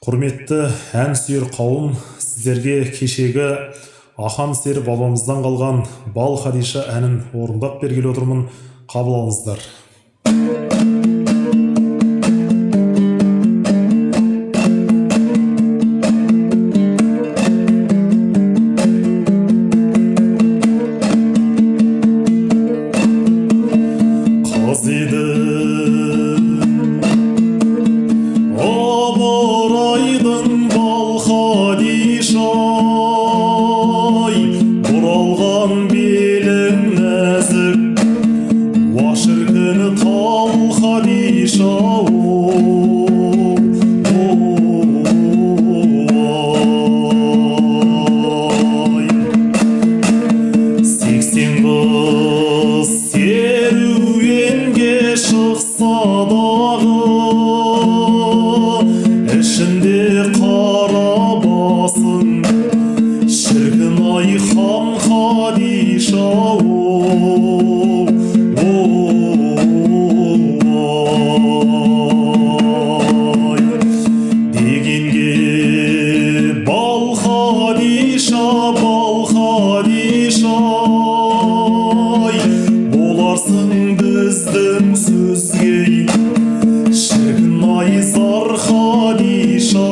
Құрметті ән сүйер қауым, сіздерге кешегі Ақан сері бабамыздан қалған Балқадиша әнін орындап бергелі отырмын. Қабыл алыңыздар. Қыз едім Ыбырайдың Балқадишай, бұралған белің нәзік, уа шіркін тал Хадиша. Ой, 80 қыз серуенге шықса дағы, ішінде қара басың, шіркін ай хан Хадиша. Ой, дегенге Балқадиша, Балқадишай, боларсың біздің сөзге, шіркін ай зар Хадиша.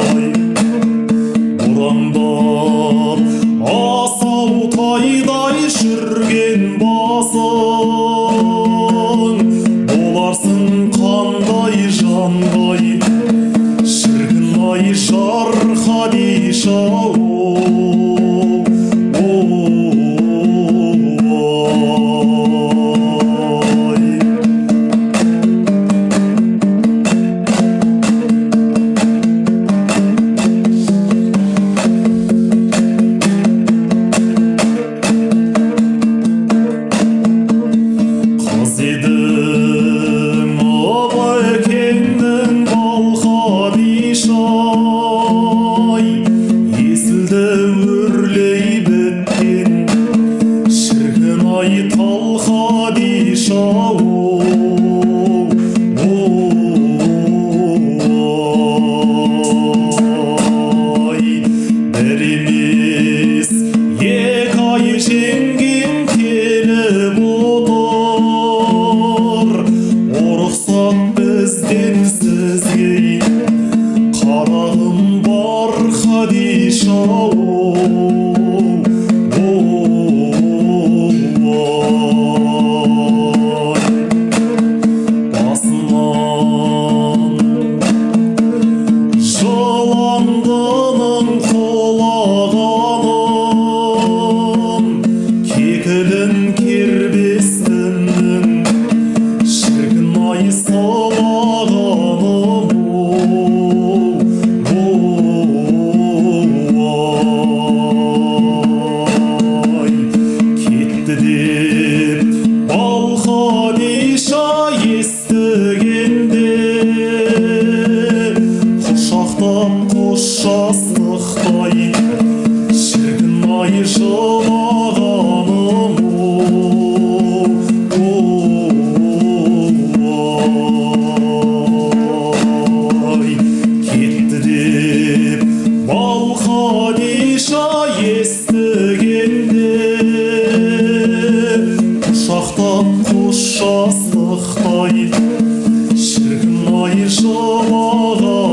Ой, бұраңдап асау тайдай жүрген басың, боларсың қандай жанғай, шіркін ай жар Хадиша. Ой, қыз едім Ыбекеңнің Балқадишай, есілді өрлей біткен, шіркін ай тал Хадиша. Ой, бір емес, екі ай жеңгем келіп отыр, рұқсат бізден сізге, қарағым бар Хадиша. Ой, басынан жыландының құлағанын, кекілін кербестінің, шіркін ай сылағаным. Ой, кетті деп Балқадиша естігенде, құшақтап қос жастықтай, шіркін ай жылағаным. Ой, кетті деп Балқадиша естігенде, құшақтап қос жастықтай, шіркін ай жылағаным.